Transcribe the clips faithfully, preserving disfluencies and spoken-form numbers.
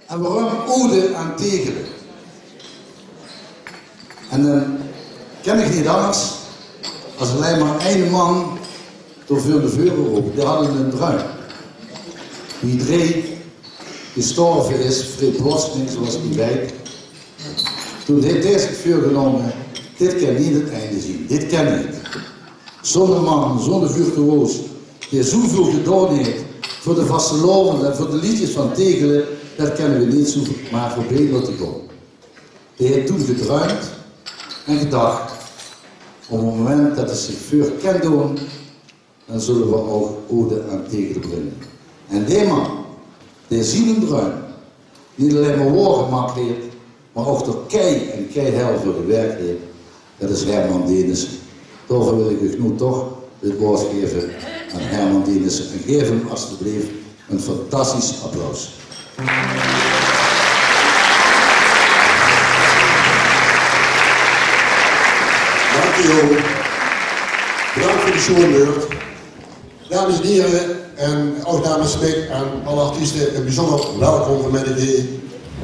En waorum ode aan Tegele? En dan kin ich neet angers es allein mer eine man dao veur nao veure rope. Dae haw eine druim. Wie Dré gestorve is, vrie plotseling, zoewie geer weit, toen haet hae zich veurgenómme: dit kin neet 't einde zeen, dit kin neet. Zoe'ne man, zoe'ne virtuoos, dae zoeväöl gedaon haet veur de vastelaovend en veur de leedjes van Tegele, det kinne we neet zoemer veurbie laote gaon. Dae haet toen gedruimp en gedach: op 't moment det 't zich veur kin doon, dan zulle we ouch ode aan Tegele bringe. En dae man, dae zienen druim neet allein mer waor gemaak haet, mer ouch d'r kei en keihel veur gewirk haet, det is Herman Denissen. Daoveur wil ich uch noe toch 't waord gaeve aan Herman Denissen. En gaef 'm alstublieft ein fantastisch applaus. Dank u, Jo. Bedankt veur de sjoean wäörd. Dames en hiere, en ouch namens mich aan alle artieste ein bezunjer welkom vanmiddig hie.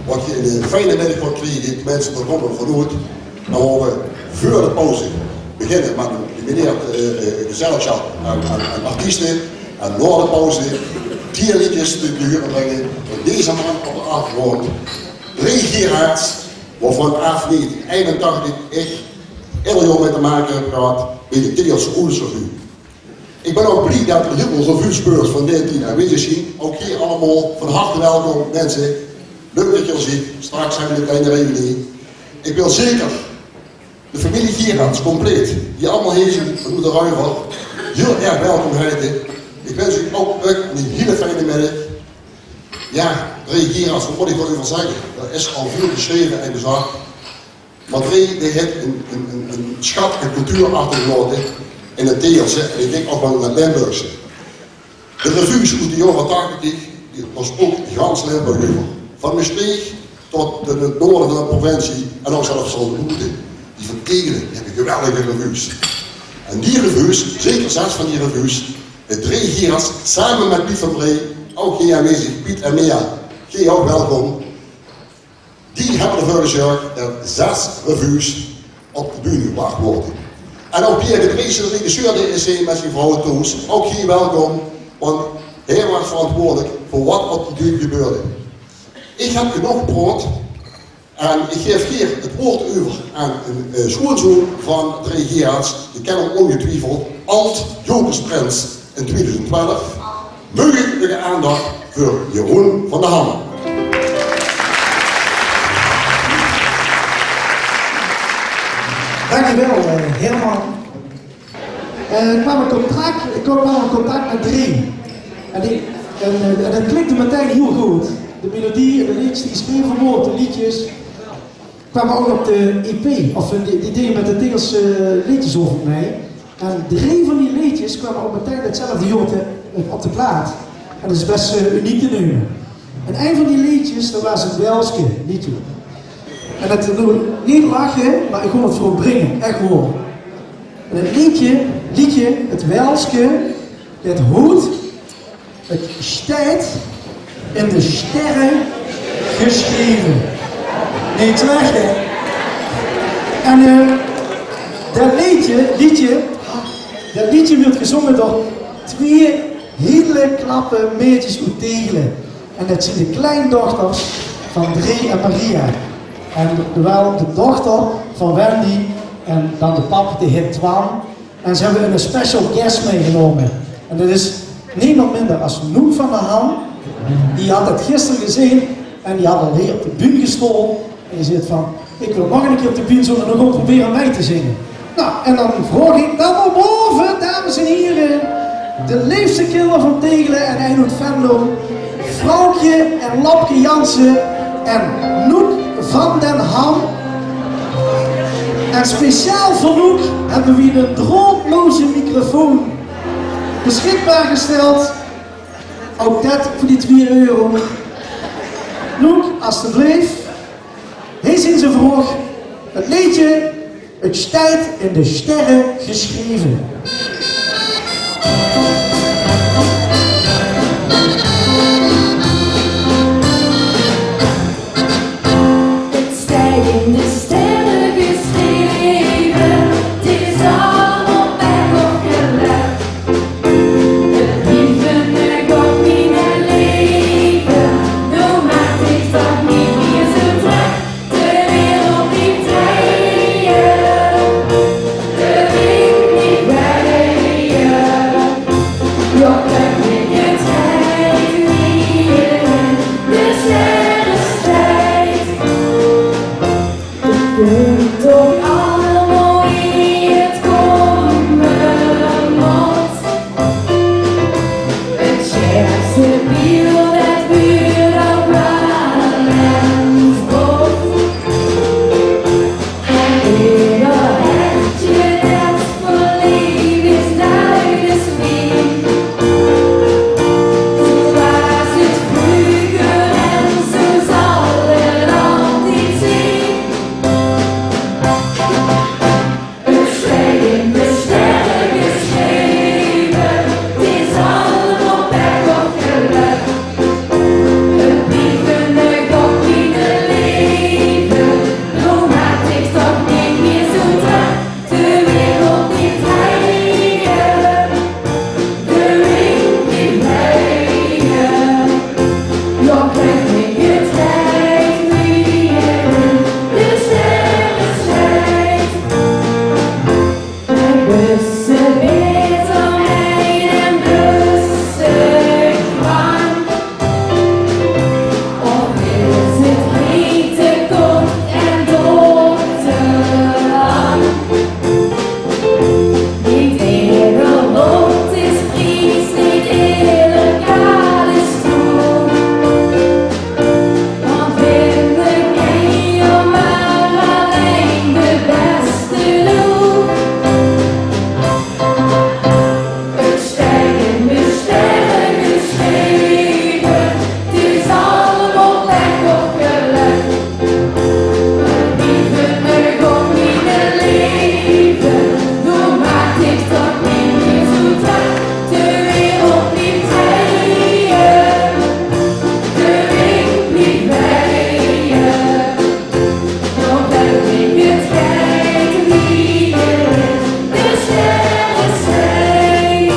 Wat geer ein fijne middig gaot kriege, tenminste, dao kómme we van oet. Dan gaon we veur de pauze beginne mit ein genomineerd, eh, eh, gezelsjap aan, aan, aan artieste. En nao de pauze die leedjes te, te hure bringe van deze man op de achtergróndj, Dré Gerards, waovan aaf negentien einentachtig ich eder jaor mit 'm te make höb gehad bie de Tegelse Oelsrevue. Ich bön ouch blie det d'r hiel väöl revuespeulers van dae tied aanwezig zeen. Ouch geer allemaol van harte welkom, minse. Leuk det geer d'r zeet. Straks höbbe we ein klein reunie. Ich wil zeker de femilie Gerards compleet, die allemaol hie zeen vanoet de Ruiver, hiel erg welkom heite. Ich wins uch ouch, uch ein hiel fijne middig. Jao, Dré Gerards, wat mót ich d'r euver zègke? D'r is al väöl gesjreve en gezag. Mer Dré, dae haet ein, ein, ein, ein sjat aan cultuur achtergelaote in 't Tegelse en ich dink ouch waal in 't Limburgse. De revues oet de jaore tachtig, die, dao spraok gans Limburg euver. Van Mestreech tot in 't noorde van de provincie en ouch zelfs al de boete. Die van Tegele, die höbbe geweldige revues. En die revues, zeker zès van die revues, de Dré Gerards same mit Piet van Bree, ouch hie aanwezig, Piet en Mea, geer ouch welkom. Die höbbe d'rveur gezörg det zès revues op de bühne gebrach waere. En ouch Pierre de Vries, de regisseur, dae is hie mit zien vrouw Toos. Ouch hie welkom, want hae waas verantwoordelik veur wat op die bühne gebeurde. Ich höb genóg gepraot en ich gaef hie 't waord euver aan eine, eh, sjoeanzoon van Dré Gerards. Geer kint 'm óngetwiefeld, ald-Jocusprins in tweeduizend twelf. Meuge we de aandach veur Jeroen van der Ham. Dankjewel, eh, Herman. Eh, ik kwam in contact, ik kwam in contact met Dré. En, die, en, eh, en dat klikte meteen heel goed. De melodie en de liedjes die geschreven worden, de liedjes. Kwamen ook op de E P, of die, die dingen met de Tegelse leedjes over mij. En drie van die leedjes kwamen ook meteen hetzelfde jaar op de, op de plaat. En dat is best, eh, uniek te nemen. En een van die leedjes, dat was het Welske liedje. En dat doet niet lachen, maar ik kon het voor brengen, echt hoor. En het liedje, liedje, het Welske, het hoort Het steit in de sterre geschreve. Neet slecht, hè? En, eh, dat leedje, liedje, dat liedje werd gezongen door twee hele knappe meidjes oet Tegele. En dat zien de kleindochters van Dré en Maria. En wel de dochter van Wendy en dan de pap, de heet Twan. En ze hebben een special guest meegenomen. En dat is niemand minder als Noek van der Ham. Die had het gisteren gezien en die had al hier op de bühne gestonden. En die zegt van: "Ik wil nog een keer op de bühne, zullen we nog eens proberen mee te zingen?" Nou, en dan vraag ik dan naar boven, dames en heren, de leefste kinderen van Tegele en Einoud Venlo. Vrouwtje en Lapke Jansen en Noek van den Ham. En speciaal voor Noek hebben we hier een draadloze microfoon beschikbaar gesteld. Ook dat voor die twee euro. Noek, alstublieft. Hier zien ze vroeg. Het leedje Het steit in de sterre geschreve. De biel det vuur op Waal en Bof. En ieder hertje det verleef is, det is wien. Zoe waas 't vreuger en zoe zal 't altied zien. 't Sjteit in de sjterre gesjreve, 't is allemaol pech of gelök. 't Blieve nog op mien leve, noe maak dich toch neet mieë zoe drök. De wereld blief drejje, de wind blief wejje. Jao, geef mich 't recht wiejer, de sjterre sjteit. Wej wisse beter mei en wisse krank. Of is 't hete kop en dokter lang? Neet eder lot is gries, neet eder kaal is stroef. Want binne kin je mer allein de beste loef. 't Sjteit in de sjterre gesjreve, 't is allemaol pech of gelök. Lieve, nog op mien leve, doe maak dich toch neet mieë zoe drök. De wereld blief drejje, de wind blief wejje. Nog 't Lieve sjteit wiejer, de sjterre sjteit.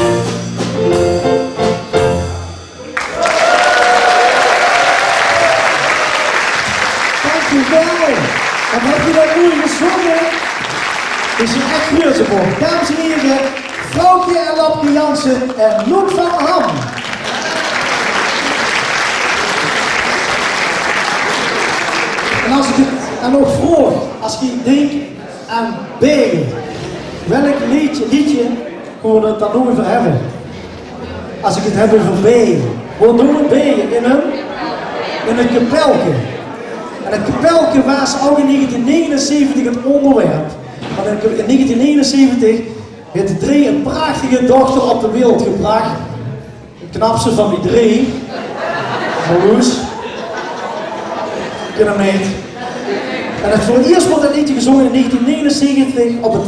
Dankjewel. Wat hebbe die dat mooi gezonge. Is echt gruuetsepop. Dames en hiere, Vrouwke en Lapke Jansen en Loen van Ham. En as ich 't, en ouch vroeger, as ich dink aan beie, welk leedje, leedje gaon v'r 't dan noe euver höbbe? As ich 't höb euver beie, waor doon v'r beie? In ein, in ein kepelke. En 't kepelke waas ouch in negentien negenenzeventig ein óngerwerp. Want in, in negentien negenenzeventig haet Dree ein prachtige dochter op de wereld gebrach. De knapste van die drie. Marloes. Kin 'm neet. En 't veur 't iers woort 't leedje gezónge in negentien negenenzeventig op 't,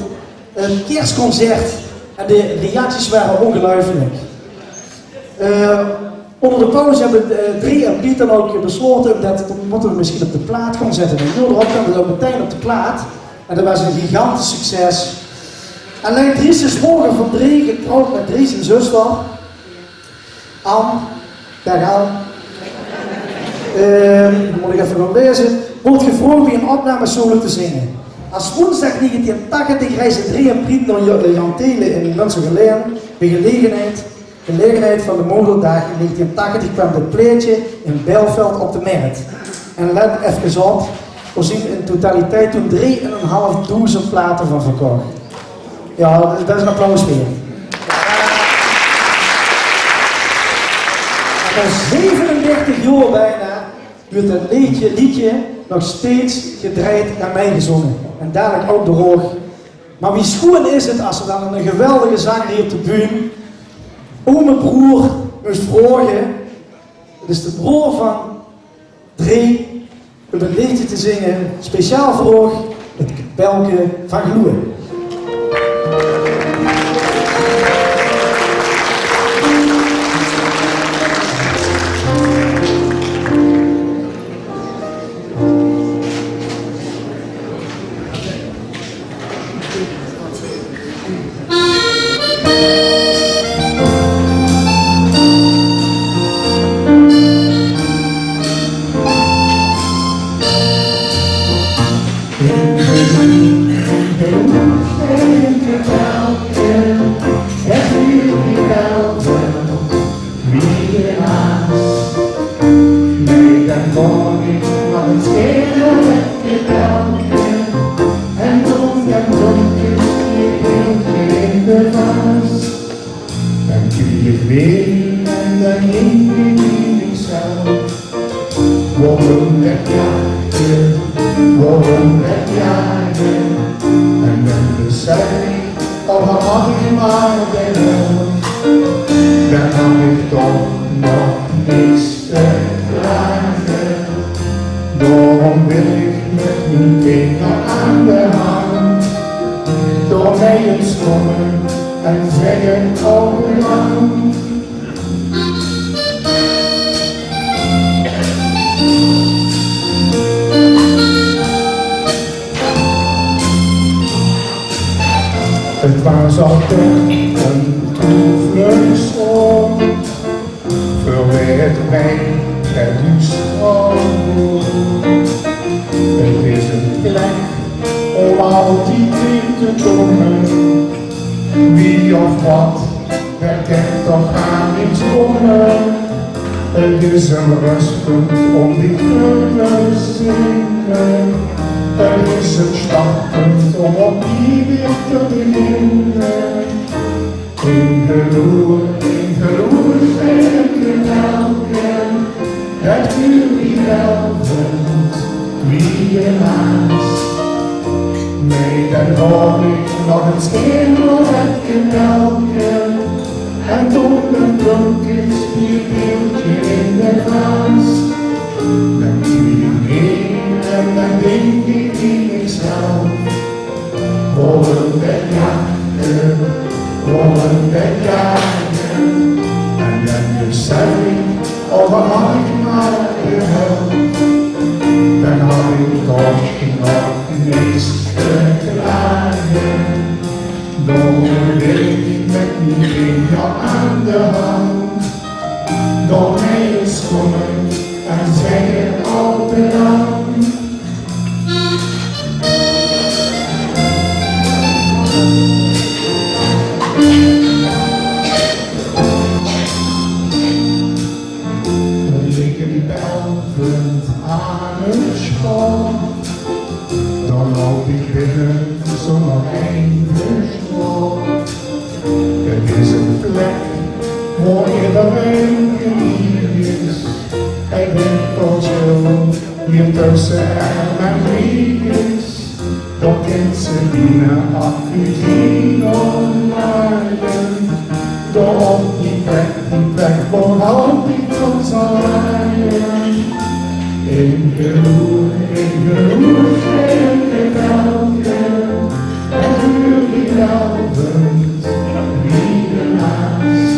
eh, Kersconcert. En de reacties wore óngeluifelik. Eh, ónger de pauze höbbe, eh, Dree en Piet dan ouch beslaote, ómdet, det mótte v'r mesjien op de plaat gaon zètte. En 't jaor d'rop kwaam 't ouch metein op de plaat. En det waas ein gigantisch succes. En Lei Dries is morge van Dree, getrouwd mit Dree zien zuster. Ann, daag Ann. Ehm, mót ich effe gaon laeze. Woort gevraog bie ein opname solo te zinge. As woensdag negentien tachtig reisde Dree en Piet nao Jo-, eh, Jan Thelen in Munstergelaen, bie gelegenheid, gelegenheid van de Moderdaag in negentien tachtig kwaam dit plaetje in Belfeld op de mert. En let efkes op, dao zien in totaliteit toen dree en ein half doezend plate van verkoch. Jao, det is bès ein applaus waerd. En nao zevenendertig jaor bijna wuuert det leedje, leedje nog steeds gedrejd en mitgezónge. En dalik ouch door óg. Mer wie sjoean is 't as se dan eine geweldige zanger hie op de bühne, ome broor, mós vraoge. 't Is de broor van Dree, óm ein leedje te zinge, speciaal veur óg, 't Kepelke van Gloeën. Wie de aas. Nae, dan maag ich nog ins ierlek vertèlle. En dan, dan dónk ich dich in de vaas. Dan kóm ich mee en dan ging Toch nog niks te klage. Daorum wil ich mit mien vinger aan de hand door mej ins kómme en zègke: "O, bedank." Het waas altied ein toeverlaosoort veur wie het mej het huus. Het is ein plek óm altied weer te kómme. Wie of wat, dao kin toch gaar niks kómme. Het is ein röstpunt óm dich te bezinne. Het is ein startpunt óm opnuuj weer te beginne. In geloor, in geloor zeen de welke, det uur die welvend wie de maas. Mej dan gaon ich nog ins in op het gebelke en doon ein drunkes bierbeeldje in de glaas. Dan kiek ich neer en dan dink ich bie mezelf: "Waorum det jage, waorum det jage?" En dan besef ich: "O, waat haw ich mer gehuild. Dan haw ich toch nog niks te klage." Daorum wil ich mit mien vinger aan de hand door mej ins kómme en zègke: "O, bedank." Ligk ich welvend aan de sjtort, dan loup ich binne zónger ein versjtort. Het is ein plek wo ederein geliek is. Ich bin tot zo hie tösse erm en riek is. Dao kins se diene accu zien online. Dao op die plek, die plek wo altied van zal laaie. In geloor, in geloor zeen de welke. En uur die welvend wie de maas.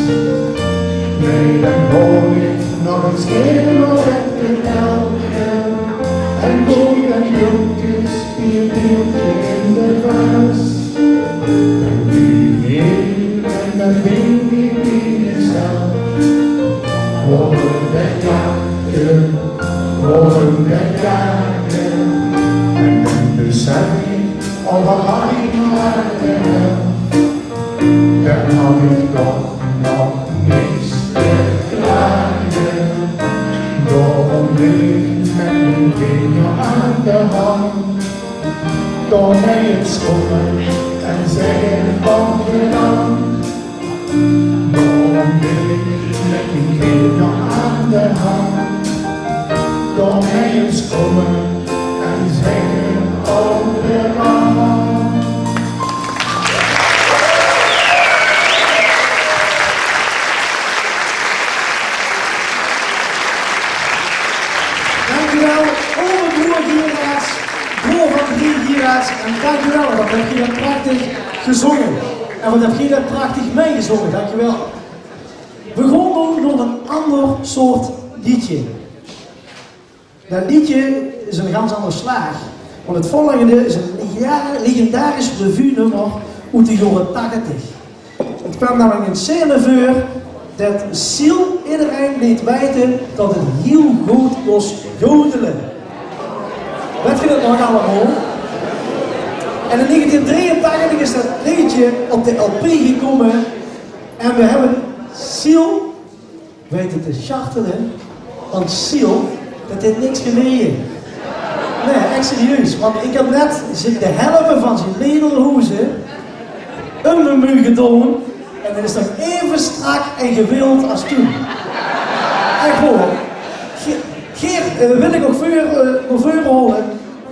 Mej dan gaon ich nog ins in op het gebelke en doon ein drunkes bierbeeldje in de glaas. Dan kiek ich neer en dan dink ich bie mezelf: "Waorum det jage, waorum det jage?" En dan besef ich: "O, waat haw ich mer gehuild. Dan haw ich toch nog niks te klage." Daorum wil ich mit mien vinger aan de hand door mej ins kómme en zègke: "O, bedank." Daorum wil ich mit mien vinger aan de hand door mej ins kómme en zègke: "O, bedank." Dankjewel, ome Broer Gieraerts, broor van Drie Gieraerts. En dankjewel, waat höb geer det prachtig gezónge. En waat höb geer det prachtig mejgezónge. Dankjewel. Veer gaon noe nao ein anger soort leedje. Det leedje is ein gans anger slaag, want het volgende is ein lege-, legendarisch revuenummer oet de jaore tachtig. Het kwaam namelik ein scène veur det Siel ederein leet weite det het hiel good kós jodele. Wèt geer det nog allemaol? En in negentien drieëntachtig is det leedje op de L P gekómme en veer höbbe Siel weite te chartele, want Siel, det haet niks geleje. Nae, ech serieus, want ich höb net zien, de helf van zien lederhoze óm mien muug gedaon en det is nog eve strak en gewild es toen. Ech waor. Geer, geer, eh, wil ich ouch veur, eh, nao veure haole.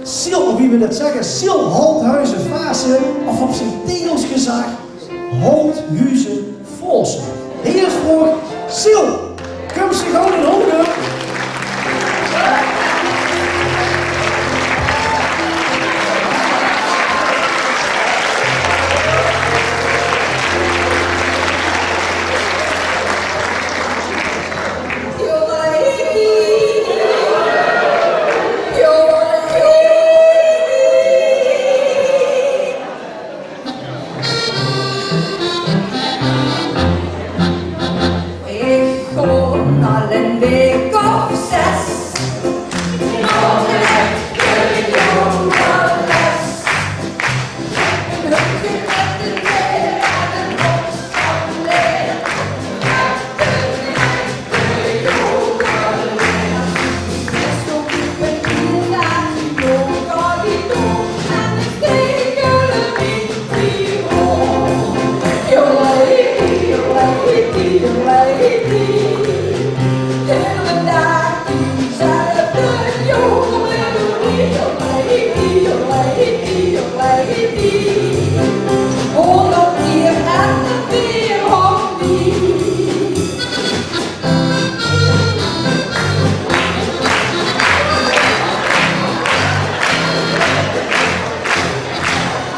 Siel, of wie v'r det zègke, Siel Holthuizen-Vaassen, of op zien Teeuwels gezag, Holthuizen-Vaassen. Hie is vroeg Sil. Kump ze gauw in Hongen? Ich gaon al ein waek of zes nao de yogales.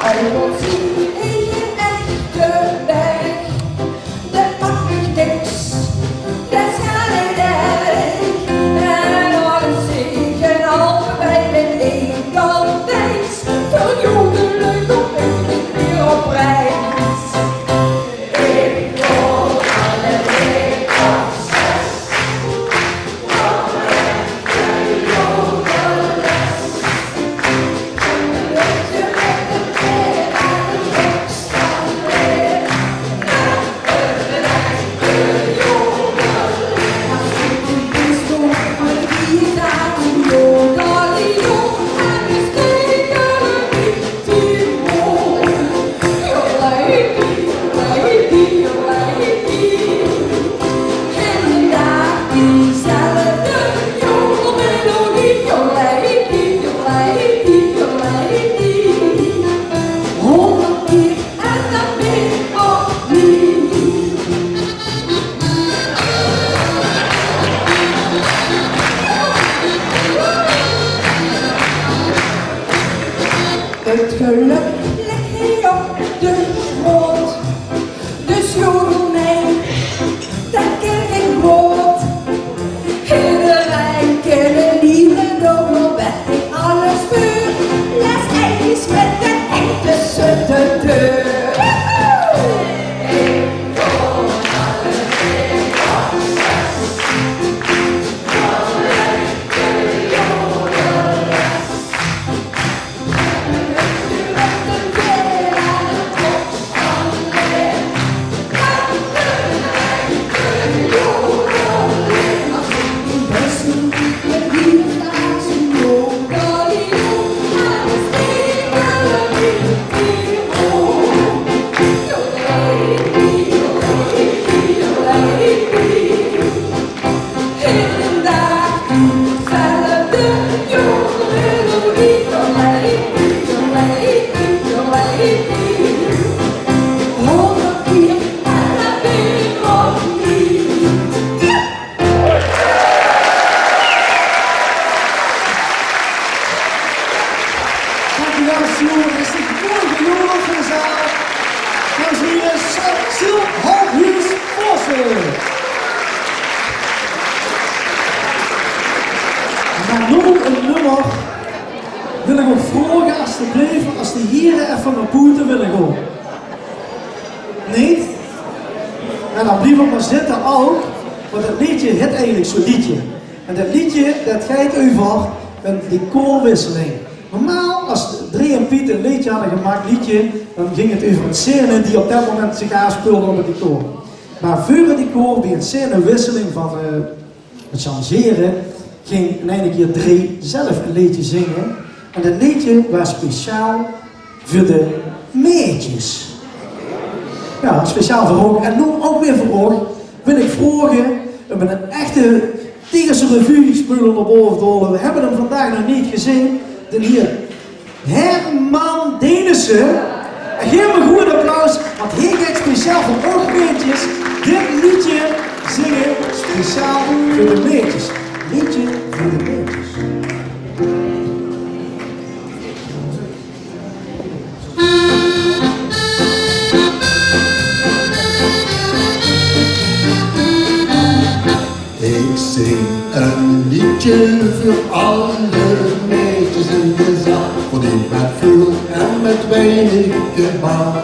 Ein echte berg, det maak mich niks, det is gaar neet erg. En al is zich ein halve wijk in ein kant wijs, veur jodele kom ich neet mier op reis. Het geluk ligt hier op de grond, dus jodel mee, dan krijg ik brood. Iedereen kent de lieve Dodo, weet ik alles veur. Les ijs met de echte tussen de deur. Dankjewel, Sjoerd. Is dit mooi gejodeld van de zaal? Dames en heren, Sil Hooghuus-Vossen. Mer noe ein nummer wil ich uch vraoge, alstublieft, as de hiere effe nao boete wille gaon. Neet? Noe, dan blief mer zitte ouch, want het leedje het eigelik zo'n leedje. En det leedje, det geit euver ein decorwisseling. Normaal, as Dree en Piet ein leedje hadde gemaak, leedje, dan ging het euver ein scène die op det moment zich aafspeulde op het decor. Mer veur het decor, bie ein scènewisseling van, eh, het changeren, ging in eine kier Dree zelf ein leedje zinge. En det leedje waas speciaal veur de maedjes. Jao, speciaal veur uch. En noe ouch weer veur uch wil ich vraoge um ein echte Tegeltse revue-speuler nao bove te haole. Veer höbbe 'm vandaag nog neet gezeen. Den hier Herman Denissen. En gaef 'm ein good applaus, want hae geit speciaal veur uch maedjes Dit leedje zinge speciaal veur de meidjes. Leedje veur de meidjes. Ik zing een liedje voor alle meisjes in de zaal, voor die met veel en met weinig gebaal.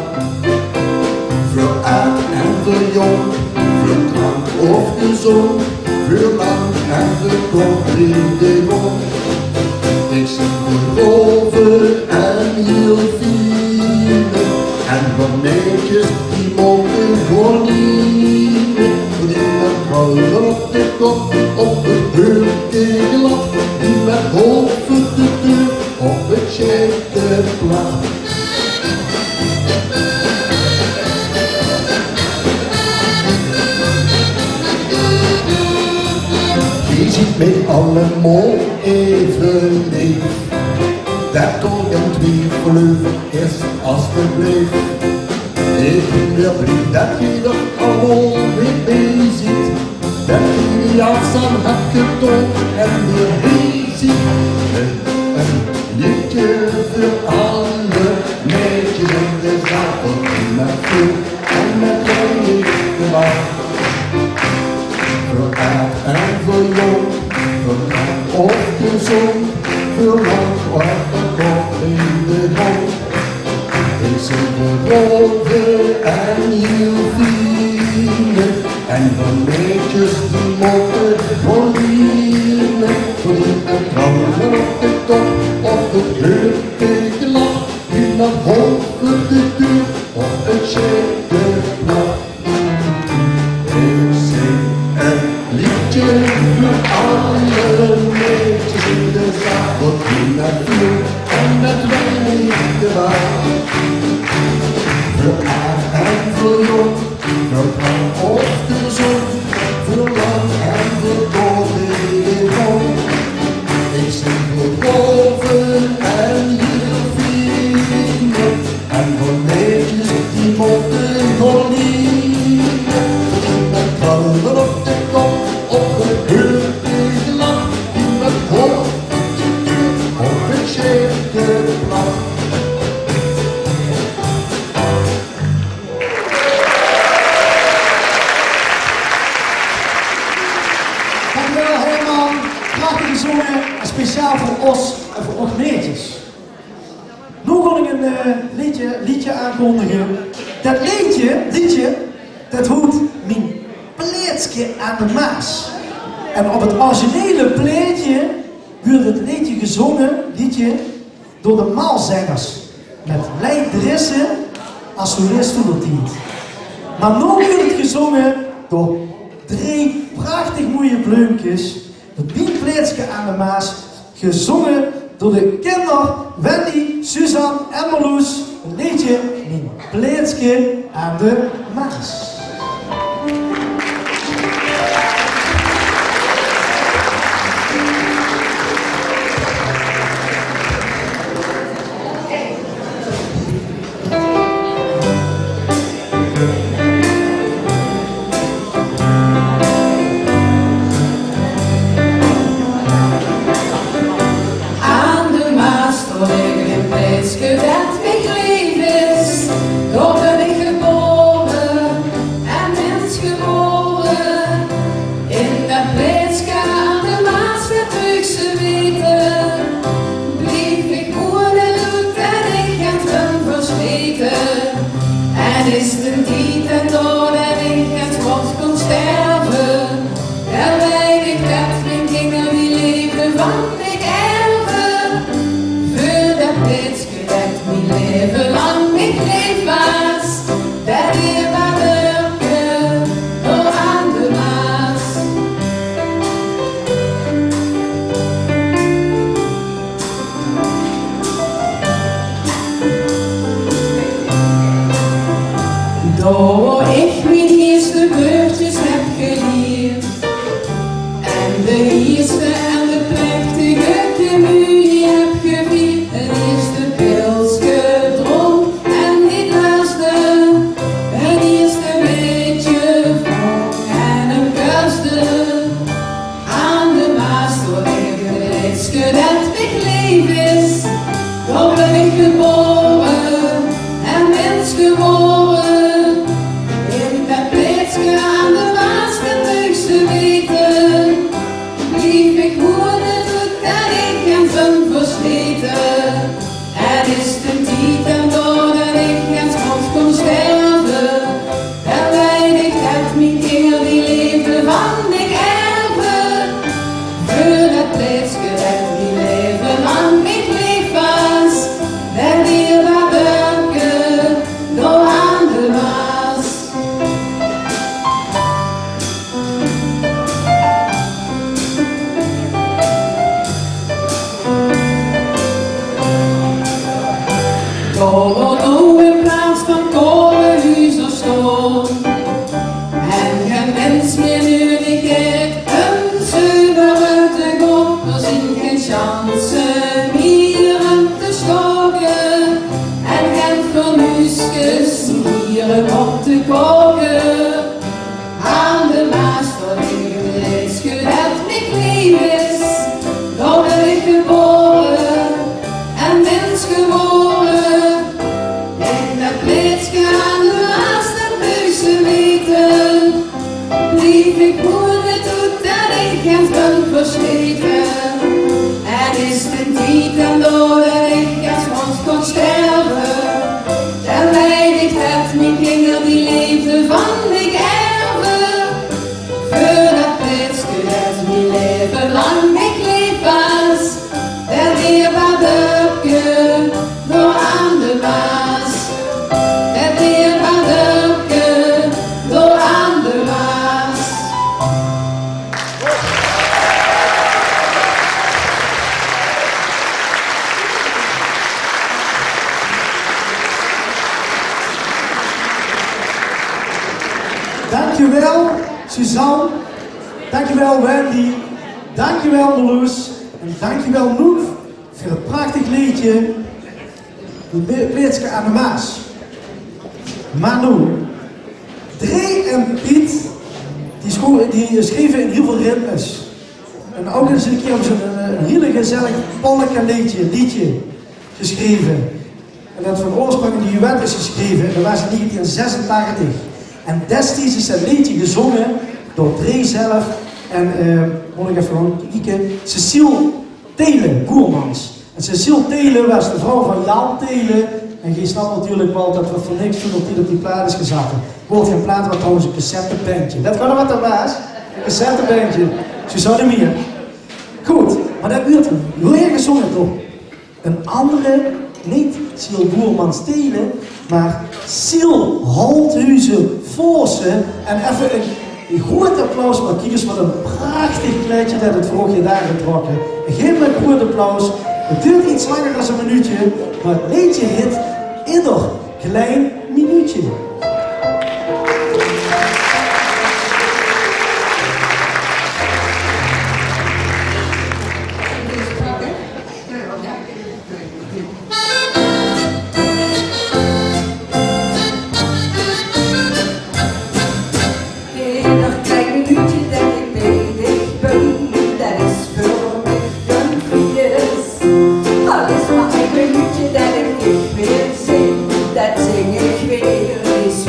Voor oud en voor jong, voor krank of gezond, voor lang en voor kort in de grond. Ik zing voor grove en heel fijne en voor meisjes die mogen gewoon niet. Die met krullen op de kop, op het beurtje glad, die met hoofd voor de deur op het sjeitte plat. Geej ziet mich allemaol eve leef. Dao doon geej twiefele is alstublieft. Ik bin blie det geej d'r allemaol weer bie ziet. Det geej die afstand hebt getoond en weer bie ziet. Een, een liedje voor alle meisjes in de zaal. Voor die met veel en met weinig gebaal. Voor oud en voor jong, voor krank of gezond, voor lang of voor kort in de grond. Ik zing voor grove en heel fijne en voor meisjes die mogen gewoon niet. Voor die met krullen op de kop of het beurtje glad, die met hoofd voor de deur op het sjeitte plat. Ik zing een liedje voor alle meisjes in de zaal, voor die met veel en met weinig gebaal. Voor oud en voor jong, voor krank of gezond, voor lang en voor kort in de grond. Ik zing voor grove en heel fijne en voor meisjes die mogen gewoon niet. Die met krullen op de kop, op het beurtje glad, die met hoofd op het sjeitte plat. Dankjewel, Herman. Prachtig gezongen. En speciaal voor os en voor och meidjes. Noe wil ik een eh, leedje, leedje aankondigen. Dat leedje, leedje, dat hoet Mien Pleetske aan de Maas. En op het originele plaatje werd het leedje gezongen, leedje, door de Maalzengers. Met Lei Driessen als solist toen op die. Maar nu wordt het gezongen door drie prachtig mooie bleumkes. Het Mien Pleetske aan de Maas, gezongen door de kinder Wendy, Suzanne en Marloes. Het leedje Mien Pleetske aan de Maas. Aan de Maas, dao ligk ein pleetske det mich leef is. Dao bön ich gebore en mins gewore. In det pleetske aan de Maas, det Brugse weite, blief ich woeëne doet en ich het bön verslete. En is d'n tied det dao en ich het kort kós sterve, dan weit ich det mien kinger die leefde van mich erve. Veur det pleetske det mien laeve lang mich leef waas, det dierbare dörpke dao aan de Maas. Dao wo ich mien ierste wäördjes höb gelierd en de ierste en de plechtige kemunie höb gevierd, 't ierste pilske drónk en 't lèste, 't ierste maedje Gebore en mins gewore in det plaetske aan de Maas, det meugs se weite. Blief ich woeëne, doot det ich ins bön verslete. En is d'n tied dan dao det ich ins mós kómme sterve, dan weit ich det mien kinger die leefde van mich erve. Veur det plaetske det mien laeve lang mich leef waas, det dierbaar dörpke dao aan de Maas. Dao waor noe in plaats van kolehuzer staon en gein mins mier nudig haet, ein zeuver oet de gopper, zien gein sjanse mier um te sjtoke en gein fornuuskes mier um op te koke. Aan de Maas, dao ligk 't plaetske det mich leef is. Dao bön ich gebore en mins gewore. In det plaetske aan de Maas, det meugs se weite. Blief ich woeëne, doot det ich ins bön verslete. En is d'n tied dan dao det ich ins mós kómme sterve, dan weit ich det mien kinger die leefde van mich erve. Veur det plaetske det mien laeve lang mich leef waas, det dierbaar dörpke dao aan de Maas. Det dierbaar dörpke dao aan de Maas. Dankjewel, Suzanne. Dankjewel, Wendy. Dankjewel, Marloes. En dankjewel, Noek, veur 't prachtig leedje. 't Pla-, Plaetske aan de Maas. Mar noe, Dré en Piet, die scho-, die sjreve in hiel väöl ritmes. En ouch ins ein kier höbbe ze ein, ein hiel gezellig polka-leedje, leedje gesjreve. En det van oorsprong in de Juwet is gesjreve, en det waas in negentien zesentachtig. En destieds is det leedje gezónge door Dré zelf en, eh, mót ich effe gaon kieke, Cecile Telen, Boermans. En Cecile Telen waas de vrouw van Jan Telen. En geer snap natuurlik waal det v'r veur niks doon det die op die plaat is gezatte. Waor gein plaat, waas trouwens ein cassettebendje. Det waas waat det waas. Ein cassettebendje. Ze zouwe neet mier. Good, mer det wuuert weer gezónge door ein anger, neet Cecile Boermans Telen, mer Cecile Holthuizen-Voossen. En effe ein Ein groeat applaus, mer kiek ins waat ein prachtig kleidje det 't vrouwke dao aantrok. En gaef 'm ein groeat applaus. 't Doert get langer es ein minuutje, mer 't leedje hit Eder klein minuutje. Eder klein minuutje det ich bie dich bön, det is veur mich ein fees. Al is 't mer ein minuutje det ich dich weer zeen, det zing ich weer ins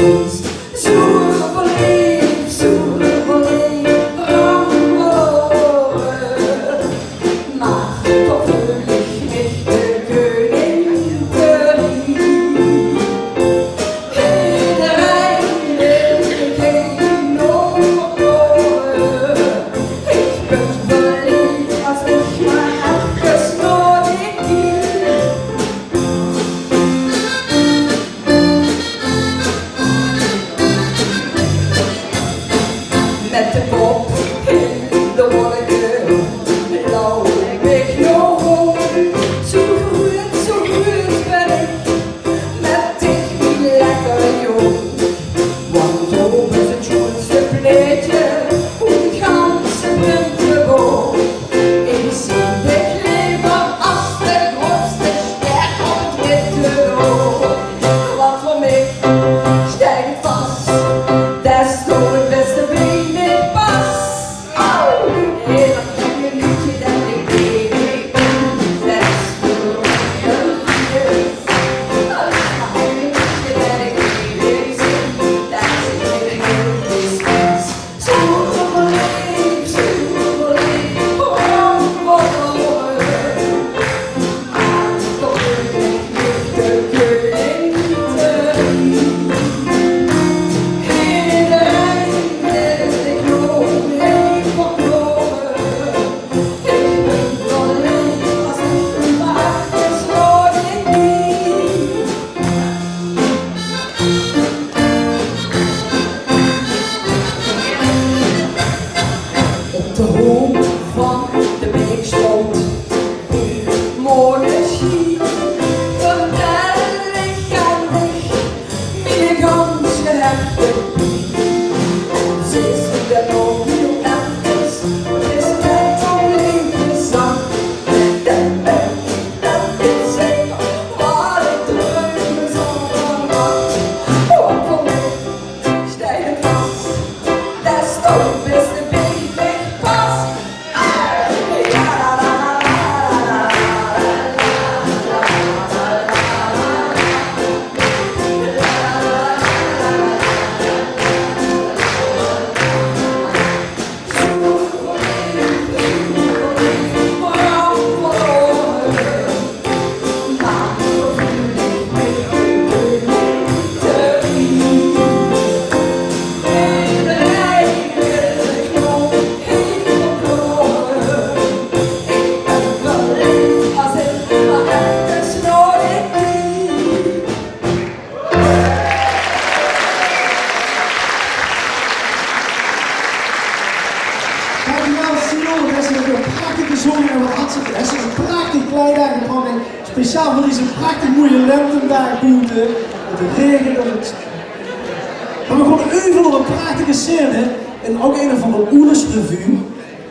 Van de beek stond molenschien. Vertel ich aan dich, miene gans gehechte pie. Zis du dan nog hiel efkes, is net zo'n leefje zang. Dan ben ich dat ich zègk, wat ich dreum zal verwachte. Oh, kom op. Steit 't vas, dat is toch bès de beek pas. Dankjewel, Silo. Dat is 'n prachtige zong en wat had ze, dat is 'n prachtig kleid aangetrokke. Speciaal veur deze prachtig mooie lentedaag boete. 't Raegent en 't... Mer veer gaon euver op 'n prachtige scène en ouch ein van de Oelersrevue.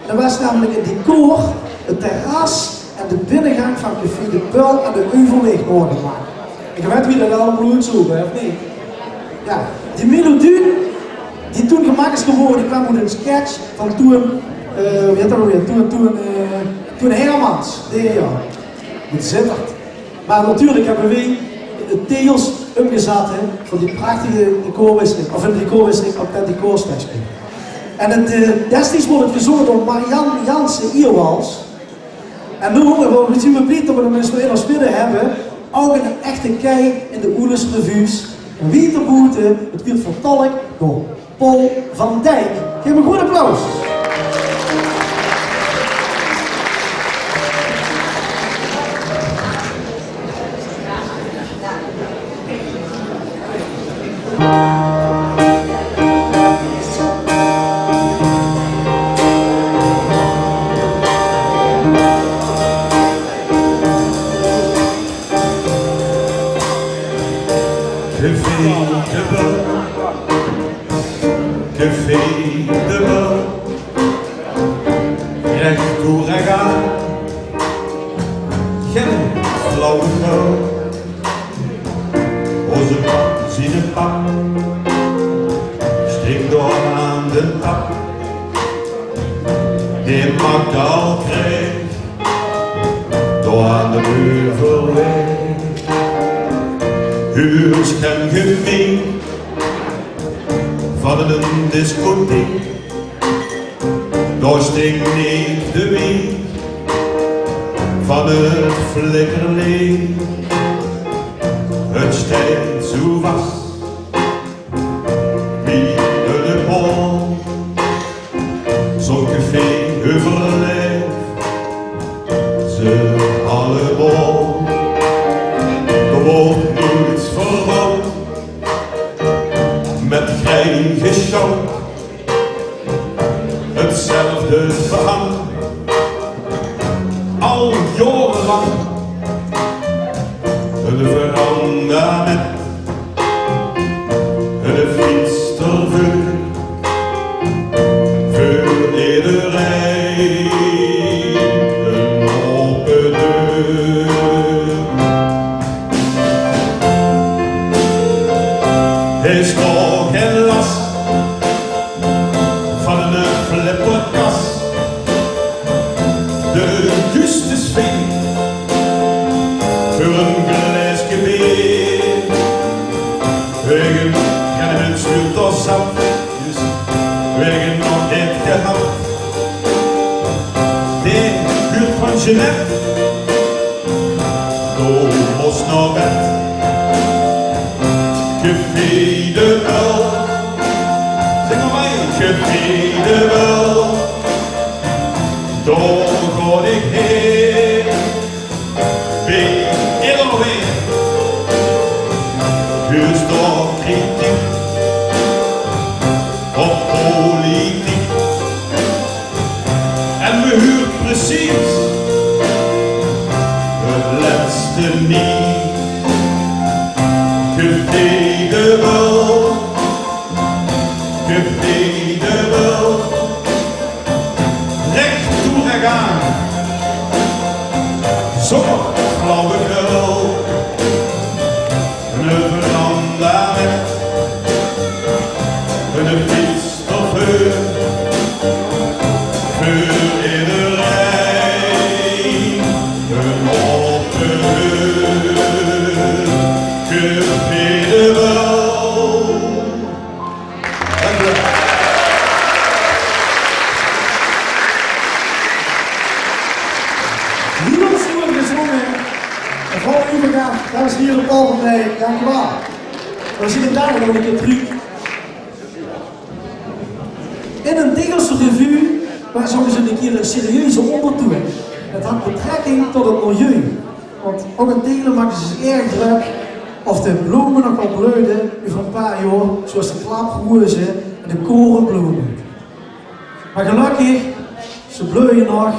En dat waas namelik 't decor, 't terras en de binnegank van Café de Peul aan de Euverweg naogemaak. En geer wèt wie dat allemaol oetzoog, hè, of neet? Jao, die melodie die toen gemaak is gewore, die kwaam oet 'n sketch van Toeën, eh, wie hèt dat alweer? Toeën, Toeën, eh, Toeën Hermans. Nae, jao. Mit Zitterd. Mer natuurlik höbbe veer 't deels umgezat, hè, veur die prachtige decorwisseling, of 'n decorwisseling op dat decorstekske. En 't, eh, destieds woort 't gezónge door Marianne Jansen-Ierwals. En noe, eh, veer zeen blie det veer 'm ins weer in ós midde höbbe. Ouch 'n echte kei in de Oelersrevues. Wied d'r boete, 't wuuert vertolk door Paul van Dijk. Gaef 'm e groet applaus. Café de Bel. Café de Bel. Rech toe, rech aan. Gein flauwekul. Ózze pap, ziene pap, steek dao aan de tap. Dae maak al kreeg, dao aan de Euverweg. Huurs gen gemeen van 'n discotheek. Dao sting neet de weeg van 't flikkerleech. 't Steit zoe vas wie 'ne bol. Zoe'n café euverleef ze allemaol. D'r woort noeits verbouwd, mit grei gesjouwd. 'Tzelfde verhaal, al jaorelang. 'n Veranda mit 'n fiets d'rveur. Veur ederein 'n ope deur. Is toch gen las van 'n flipperkas. De juuste sfeer veur 'n glaeske beer. Wege, geine mins wilt dao zat, dus wege nog neet gehad. De buurt van Jeanette, dao mós nao bed. Café de Uil, zèk mer mei, Café de Uil. Dao gaon ich haer, bie ederein. Huurs dao kritiek op politiek. En Huurt precies het lèste nie. Café de Wulp, Café de Wulp. Rech toe, rech aan. Zónger flauwekul. Ein veranda mit ein fiets d'rveur. Veur ederein ein aope deur. Café de Wulp. Dank u wel. Hiel sjoen gezónge. En veural uch bedank, dames en hiere, Paul van Dijk, dank u wel. Veer zeen uch dao nog ein kier trök. In ein Tegelse revue, mer zoe is 't ein kier ein serieuze óngertoon. Het haet betrekking tot het milieu. Want ouch in Tegele make ze zich erg drök of de blome nog waal bleude euver ein paar jaor, zoewie de klaproze en de koreblome. Mer gelökkig, ze bleuje nog.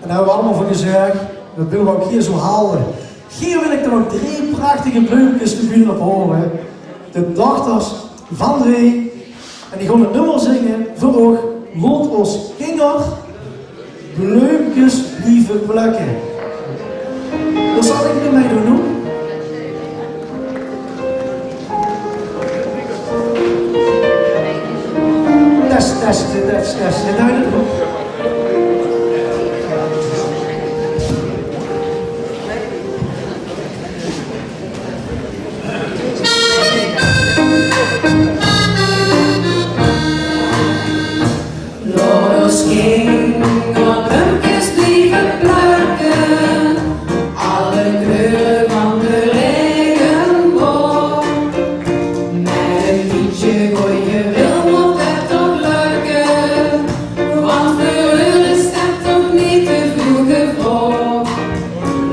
En dao höbbe v'r allemaol veur gezörg, det wille v'r ouch hie zoe halde. Hie wil ich dan ouch drie prachtige bleumkes de bühne op haole. De dochters van Ree. En die gaon 't nummer zinge veur uch: Laot ós kinger bleumkes blieve plökke. Dao zal ich neet mei doon, hoor. Test, test, test, test. En dao in de hook. Laot ós kinger bleumkes blieve plökke, alle kleure van de raegenboog. Mit ein bietje gooj wil mót det toch lökke, want veur uch is det toch neet te väöl gevraog.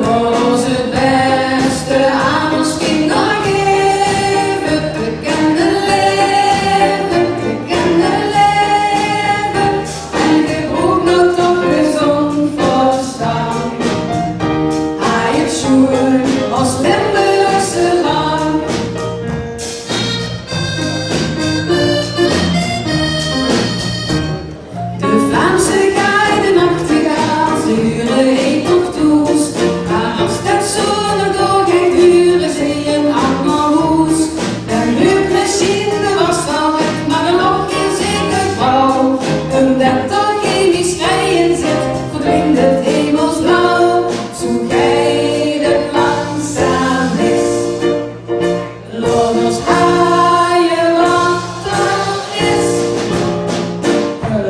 Laot ós 't bèste aan ós kinger gaeve, te kènne laeve, te kènne laeve. En gebroek noe toch gezónd versjtandj. Haaj 't sjoen, ós Limburgse landj. De Vlaamse gaaj, de nachtegaal, ze hure heet nog thoes. Mer es det zoe nog doorgeit, hure ze ein anger hoes. Dan huurt mesjien de was waal weg, mer dan nog gein zeker vrouw. Umdet d'r chemisch gei in zit, verdwint 't hemelsblauw. Zoe geit 't langzaam mis. Laot ós haaie wat d'r is.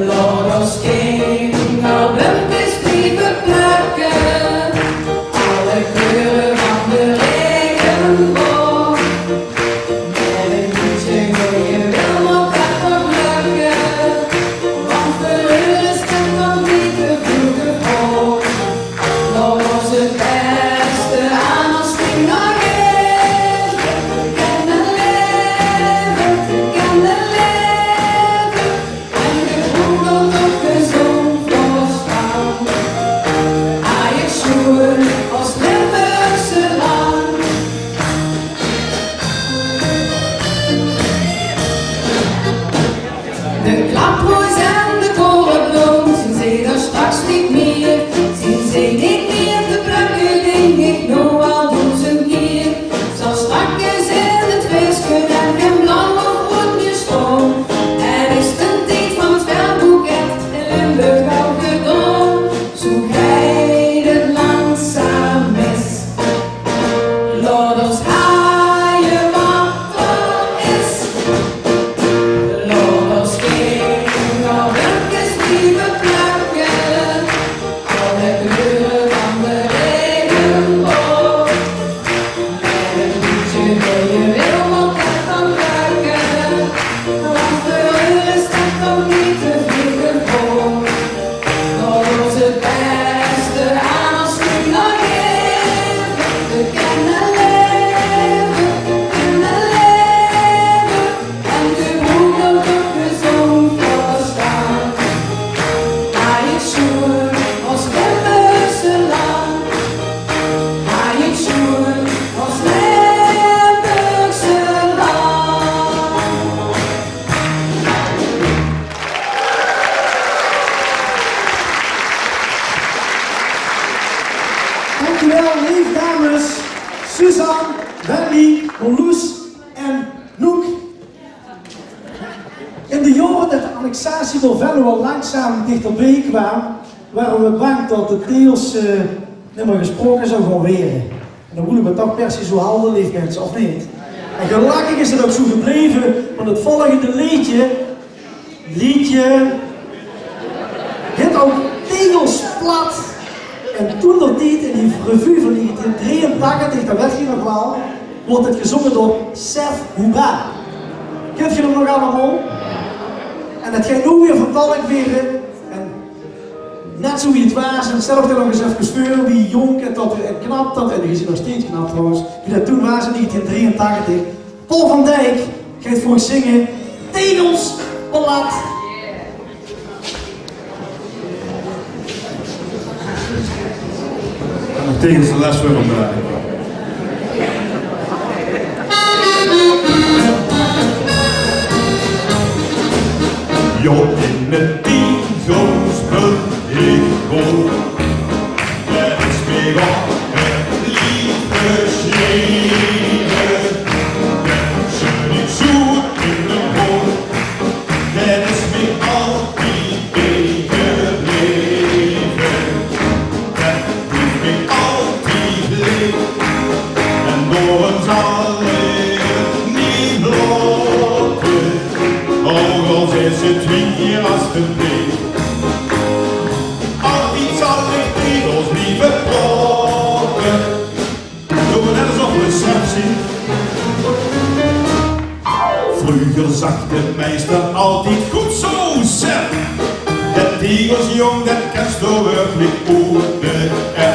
Laot ós kinger bleumkes blieve plökke. Alle kleure van de raegenboog. Mit ein bietje gooj wil mót det toch lökke. Want veur uch is det toch neet te väöl gevraog. Laot ós 't bèste aan ós kinger gaeve. Te kènne laeve, te kènne laeve. En gebroek noe toch gezónd Suzanne, Wendy, Marloes en Noek. In de jaore det de annexatie door Venlo al langzaam dichterbie kwaam, wore we bang det de Tegels, eh, nimmer gesproke zou gaon waere. En dan mótte we toch per se zo halde, leef minse, of neet? En gelukkig is det ouch zo gebleve, want het volgende leedje, leedje, hit ouch Tegels plat. En toen-der-tied in die revue van negentien drieëntachtig, det weit geer nog waal, woort het gezónge door Sef Houba. Kint geer 'm nog allemaol? En det geit noe weer vertolk waere. En net zo wie het waas, en stel uch det nog ins efkes veur, wie jónk en det, en knap det, en hae is nog steeds knap trouwens, wie det toen waas in negentien drieëntachtig. Paul van Dijk geit veur uch zinge Tegels plat. Tegels de les veur vandaag. Jao, in de Tegels bön ich gaon. Det is mich al ein lief gesjreve. Det sjut ich zo in de hoot. Det is mich altied bijgebleve. Det blief mich altied leef. En daorum zal ich het neet laote. Ouch al zeen ze twieë kier as de bleef. Altied zal ich Tegels blieve praote. Doon we net esof we Sef zeen. Vreuger zag de meister altied: "Good zo, Sef. Det Tegels, jóng, det kins doe werkelik good, hè."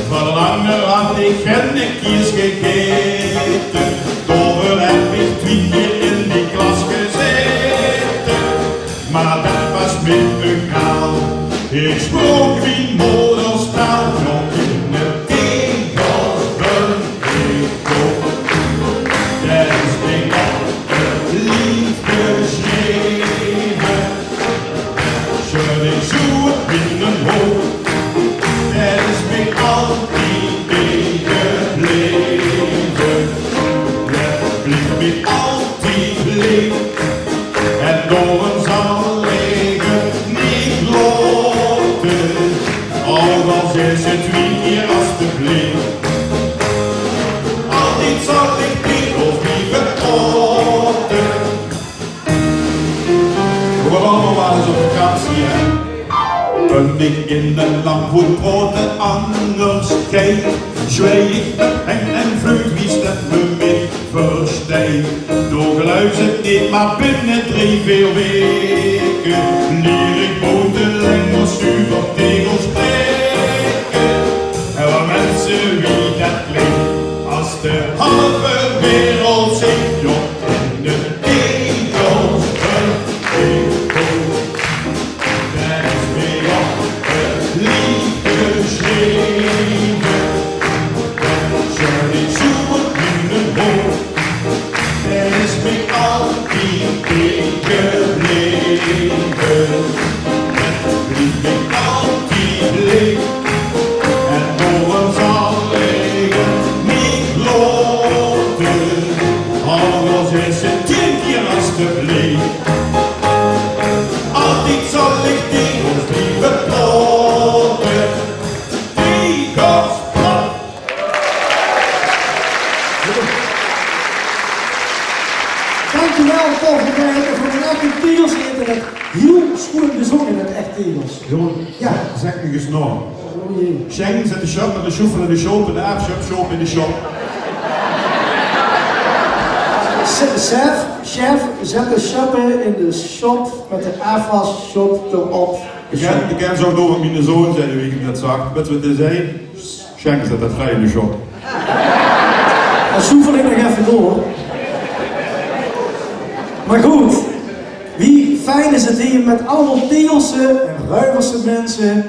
Van ein anger had ich geine kies gegaete. Daoveur höb ich twieë kier in die klas gezaete. Mer det waas mich egaal. Ich spraok mien moderstaal. Nog in de Tegels bön ich gaon. Det is mich al ein lief gesjreve. Sjut ich zo in de hoot. Det is mich altied bijgebleve. Det blief mich altied leef. En daorum zal ich het neet laote. Ouch al zeen ze twieë kier as de bleef. Altied zal ich Tegels blieve praote. We gaon allemaol waal ins op vakantie, hè. Bön ich in ein landj wo de praote angers geit, zjweig ich en, en vleug wie det me mich versjteit. Doe geluifs het neet, mer binne drie, veer waeke lier ich boeteleng zuver Tegels spraeke. En waat minse, wie det klink, as de halve wereld zingt, jao, in de Tegels bön ich gaon. Det is mich al ein lief gesjreve. Sjut ich zo in de hoot. Det is mich altied bijgebleve. Det blief mich altied leef. En daorum zal ich het neet laote. Ouch al zeen ze tieën kier as de bleef. Altied zal ich Tegels blieve praote. Tegels plat. Dankjewel, Paul van Dijken, veur ein ech Tegels. Haet det hiel sjoeën gezónge, det ech Tegels. Jóng, jao, zèk mich ins nao. O jee. Sjeng, zèt de sjöp in de sjoefel, in de sjoep, in de aafsjöp, sjoep in de sjop. Sjef, sjef, zèt de sjöp in de sjop mit de aafwassjop d'rop. Ich kin, ich kin zo door mit miene zoon zègke, wie ich det zag. Wèts se waat hae zag? Sjeng, zèt det vrie in de sjop. En zo voel ich nog effe door. Mer good, wie fijn is het hie mit allemaol Tegelse en Ruiverse minse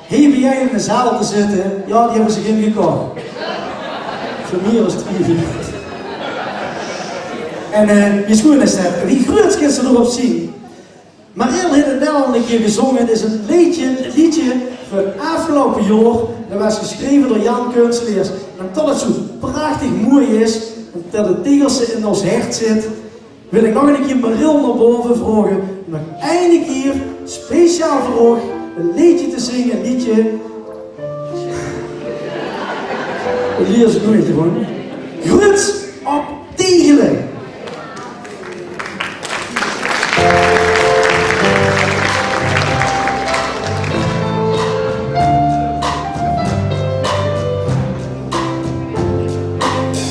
hie bie-ein in de zaal te zitte. Jao, die höbbe zich ingekoch. Veur mier es twieë. En, eh, wie sjoeën is det? Wie gruuets kins se d'rop zeen? Mariel haet het net al ein kier gezónge. Het is ein leedje, ein leedje van aafgeloupe jaor. Det waas gesjreve door Jan Kunsteleers. En tot 't zoe prachtig mooi is en tot 't Tegelse in ós hert zit, wil ik nog 'ne kier Mariel nao bove vraoge om nog eine kier speciaal veur óg e leedje te zinge. E leedje. E leedje is 't nooit gewoon. Gruuts op Tegele.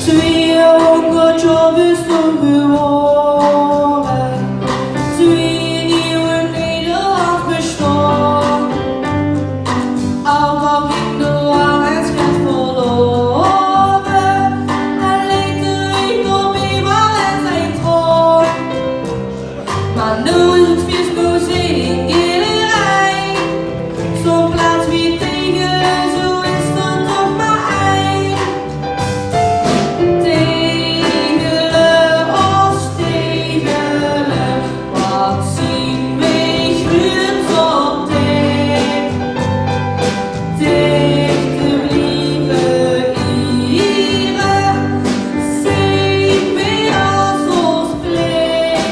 Tweehóngerd jaor is d'r gewore, twieë nuuj Nederlands besjtaon. Alcohol in de wal en sjet verlore, en lekker in de bieber en zijn troon. Mar noe is 't fies, noe zit ik in Gielerij. Zoe'n plaats wie Tegele, zoe is d'r toch mar ein. Tegele, ós Tegele, wat zien weej gruuts op dich. Dich te blieve iere, zien weej es ós plich.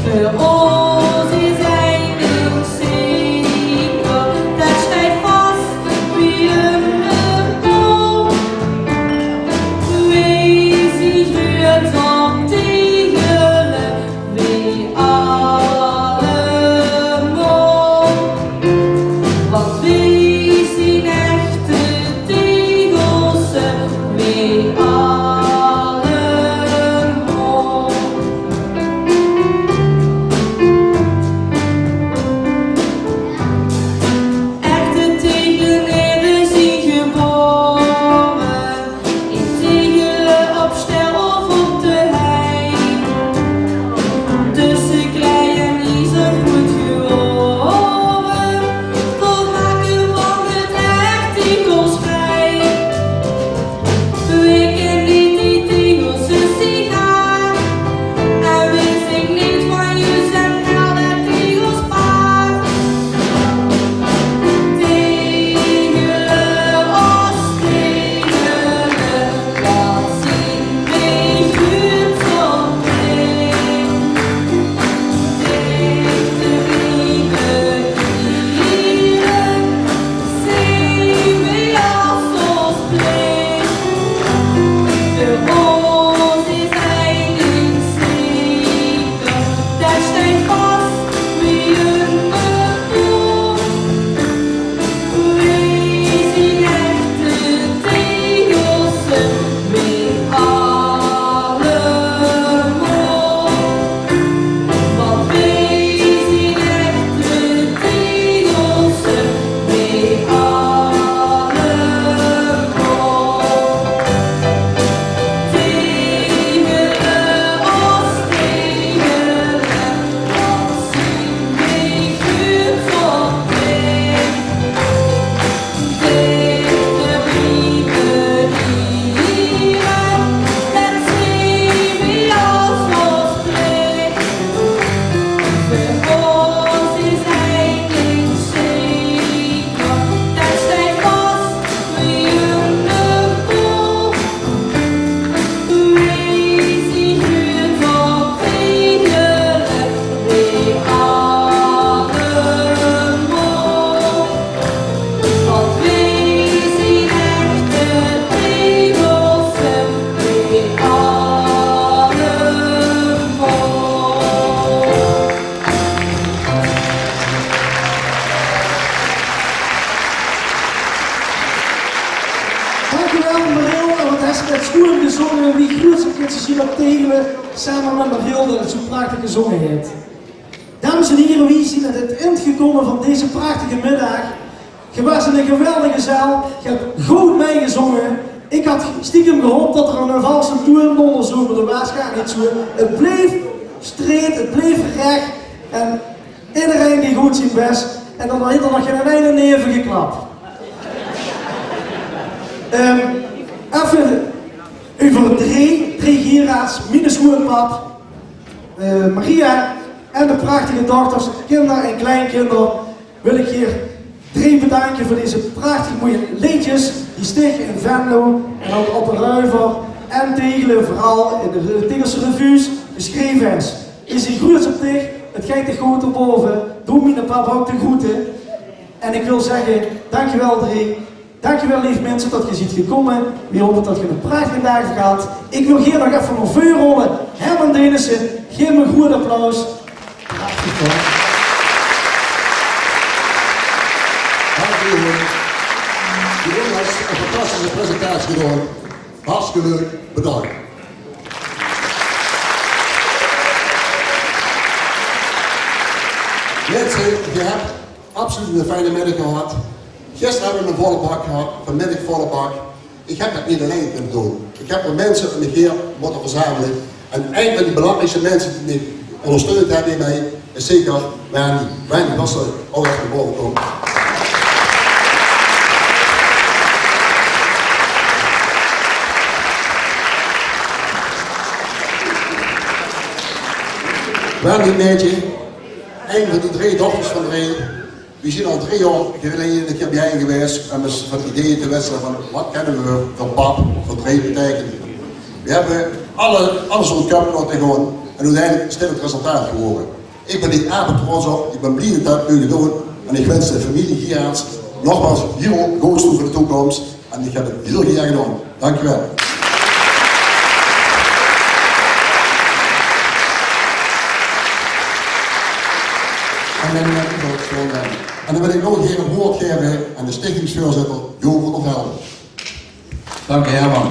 Veur ós is ein ding zeker, det steit vas wie ein paol. Weej zien gruuts op Tegele, weej allemaol. Want weej zien echte Tegelse, weej allemaol. Echte Tegelere zien gebore in Tegele, op Stel of op de Hei. Tösse klei en iezer groeid gewore, tot make van 't hert Tegels vrij. Weej kenne die Tegelse sigaar en weej zien neet van Jus en Nel, det Tegels paar. Tegele, ós Tegele, wat zien weej gruuts op dich. Dich te blieve iere, zien weej es ós plich. Veur ós is ein ding zeker, det steit vas wie ein paol. Weej zien echte Tegelse, weej allemaol. Want weej zien echte Tegelse, weej allemaol. Tegele, ós Tegele, wat zien weej gruuts op dich. Dich te blieve iere, det zien weej es ós plich. Veur ós is ein ding zeker, det steit vas wie ein paol. Weej zien gruuts op Tegele, weej allemaol. Want weej zien echte Tegelse, weej allemaol. Dankjewel, Mariel. En wat hes se det sjoean gezonge. Wie gruuts is 't hie op Tegele, same mit Mariel, det 't zoe prachtig gezonge haet. Dames en hiere, weej zien aan 't ind gekómme van deze prachtige middaag. Geer waas in ein geweldige zaal. Geer höb good mitgezónge. Ik had stiekem gehoopt det d'r ein valse toon ónger zót, mer det waas gaar neet zoe. 't Bleef stried, 't bleef rech. En ederein deej good zien bes. En dan haet d'r nog gein eine neve geklap. Ehm, effe euver drie, drie hiera's, miene sjoeanpap, eh, Maria en de prachtige dochters, kinder en kleinkinder, wil ik hie drie bedanke. Danke veur deze prachtig mooie leedjes die Stig in Venlo en ouch op de Ruiver en Tegele, veural in de Tegelse revues, gesjreve is. Is ein groets op dich, 't geit dich good dao bove, doon miene pap ouch de groete. En ich wil zègke, dankjewel Dré, dankjewel leef minse det geer zeet gekómme. Veer hope det geer eine prachtige daag gehad. Ich wil hie nog effe nao veure rolle. Herman Denissen, gaef 'm ein groet applaus. Prachtig, toch? Dank u, Jeroen. Jeroen heeft een fantastische presentatie gedaan. Hartstikke leuk, bedankt. Mensen, je hebt absoluut een fijne middag gehad. Gisteren hebben we een volle bak gehad, vanmiddag volle bak. Ich höb det neet allein kónne doon. Ich höb d'r minse óm mich haer mótte verzamele. En ein van die belangriekste minse die mich óngersteund höbbe hierbie is zeker Wendy. Wendy, wils se ouch effe nao bove kómme? Wendy, maedje, ein van die drie dochters van Dré. Veer zeen al drie jaor geleje ein kier biejein gewaes óm ins van ideeë te wissele van waat kónne veer veur pap, veur Dré beteikene. Veer höbbe alle, alles door de köp laote gaon en oeteindelik is dit 't resultaat gewore. Ich bön dao ape trots op, ich bön blie det det höbbe gedaon en ich wins de femilie Geraerts nogmaals hiel väöl goods toe veur de toekóms. En ich höb 't hiel gaer gedaon. Dankjewel. En dan, eh, en dan wil ich nog ein kier 't waord gaeve aan de stichtingsveurzitter, Jo van der Velde. Dank u, Herman.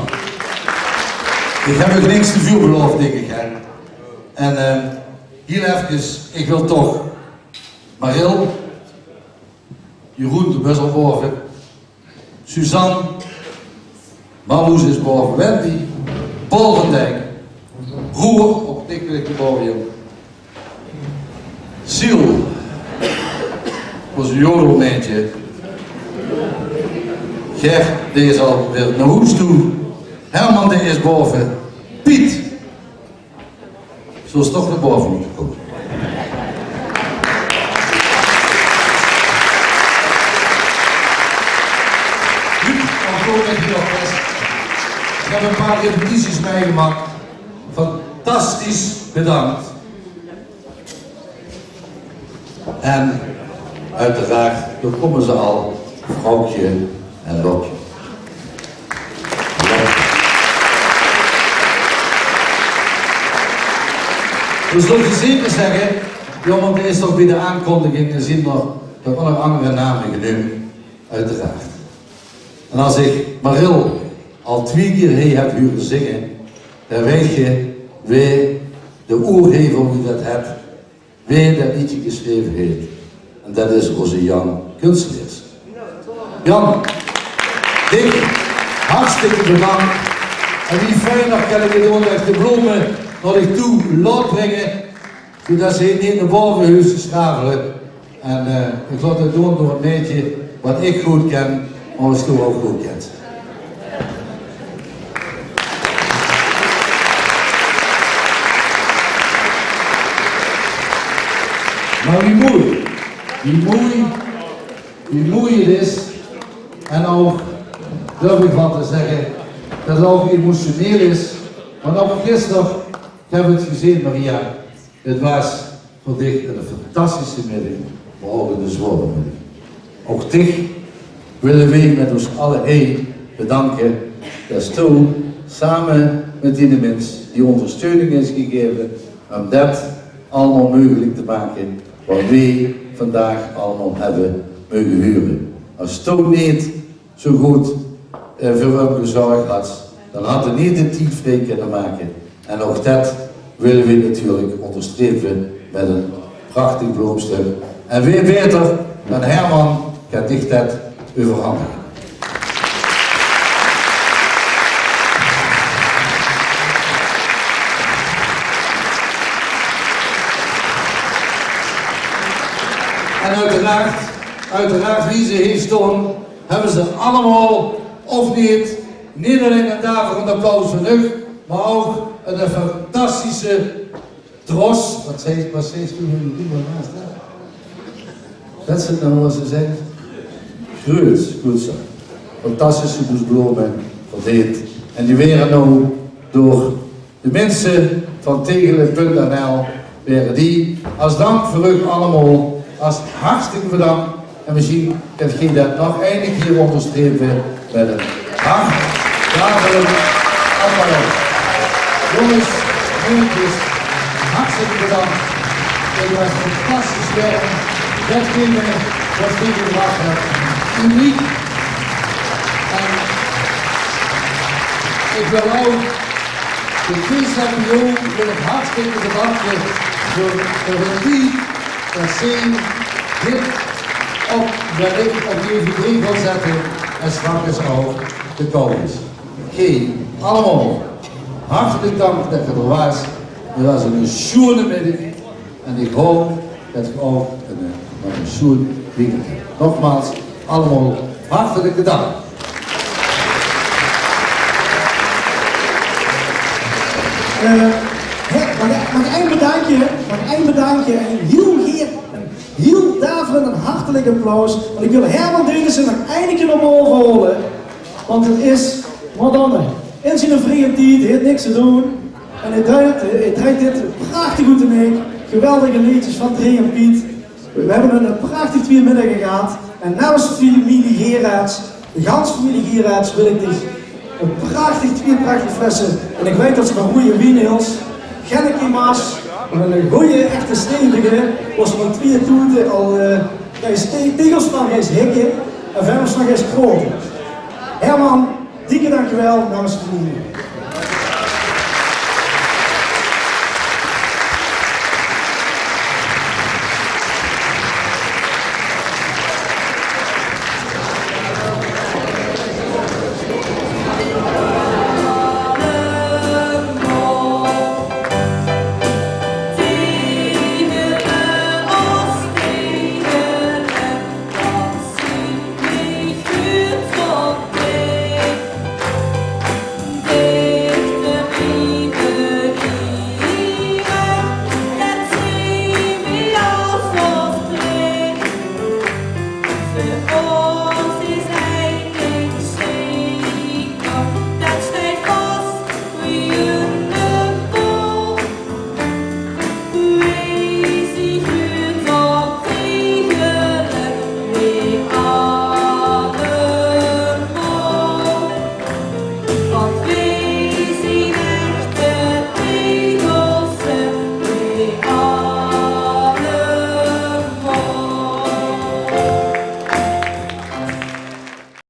Ich höb uch niks te väöl beloofd, dink ich, hè. En, eh, hiel efkes, ich wil toch Maril, Jeroen, de bus al bove. Suzanne, Marloes is bove, Wendy, Paul van Dijk, Roer, ouch dich wil ich bove, jóng. Siel, ós jodelmaedje. Ger, dae is al weer nao hoes toe. Herman, dae is bove. Piet, zóls se toch nao bove mótte kómme. Luc, antwoord mit die orkes. Ich höb ein paar repetities mitgemaak. Fantastisch, bedank. En oeteraard, dao kómme ze al, Vrouwke en Lotje. Veer zólle zeker zègke, jao, want 't is toch bie de aankondiging, d'r zeen nog, d'r waere nog anger name geneump, oeteraard. En es ich Maril al twieë kier hie höb hure zinge, dan weit geer wae de oerheving van det haet. Wae det leedje gesjreve haet, en det is ózze Jan Kunstleers. Jan, dich hartstikke bedank. En wie fijn det ich kènne doon det ich de blome nao dich toe laot bringe, zoedet ze neet nao bove hove te sjravele. En, eh, ich laot det doon door 't maedje waat ich good kin, mer waat se ouch good kins. Mer wie moei, wie moei, wie moei 't is, en ouch, durf ich waal te zègke, det 't ouch emotioneel is, want ouch gister, ich höb 't gezeen, Maria, 't Waas veur dich 'ne fantastische middig, mer ouch 'ne zwaore middig. Ouch dich wille veer mit ós alle hie bedanke, det doe same mit diene mins die óngersteuning höbs gegaeve óm det allemaol meugelik te make, waat veer vandaag allemaol höbbe moge hure. Es doe neet zoe good, eh, veur häöm gezörg hads, dan had 'r neet de tied vrie kónne make. En ouch det wille veer natuurlik óngerstrepe mit ein prachtig bloomstök. En wae baeter dan Herman kan dich det euverhandige. En oeteraard, oeteraard, wie ze hie staon, höbbe ze allemaol, of neet, neet allein ein daverend applaus veur uch, mer ouch ein fantastische tros. Waat zaes, waat zaes doe noe, die man naas dich? Det is 't noe waat ze zaet. Good, good zo. Fantastische boesblome verdeend. En die waere noe door de minse van Tegele punt N L, waere die es dank veur uch allemaol, es hartstikke bedank. En mesjien kint geer det nog eine kier óngerstrepe mit ein hartklappend applaus. Jónges, meidjes, hartstikke bedank. Het waas fantastisch werk. Det geer, det geer gebrach höbt. Uniek. En ich wil ouch de T Z B O wil ich hartstikke bedanke veur de regie, det ze dit op, det ich op D V D wil zètte en straks ouch de kauwgums. Oké, allemaol, hartelik dank det geer d'r waas. Het waas ein sjoeane middig. En ich haop det geer ouch ein, eh, nog ein sjoean weekend höbt. Nogmaals, allemaol hartelike dank. Eh, hè, maag ich, maag ich ein bedankje, maag ich ein bedankje, ein hiel geer, ein hiel daverend en hartelik applaus. Want ich wil Herman Denissen nog eine kier op ómhoog haole. Want het is, Madonne, in zien vrieje tied, hae haet niks te doon. En hae drejt, hae drejt dit prachtig oet de nek. Geweldige leedjes van Dree en Piet. We höbbe ein prachtig twieë middage gehad. En namens de femilie Gerards, de ganse femilie Gerards, wil ich dich ein prachtig, twieë prachtige flesse. En ich weit det se van gooj wien hiltj. Genneke Mas, ein gooj echte stevige, waas van twieë toete al, eh, geis te-, tegels van geis hikke en verder van geis krote. Herman, dikke dankjewel namens de femilie.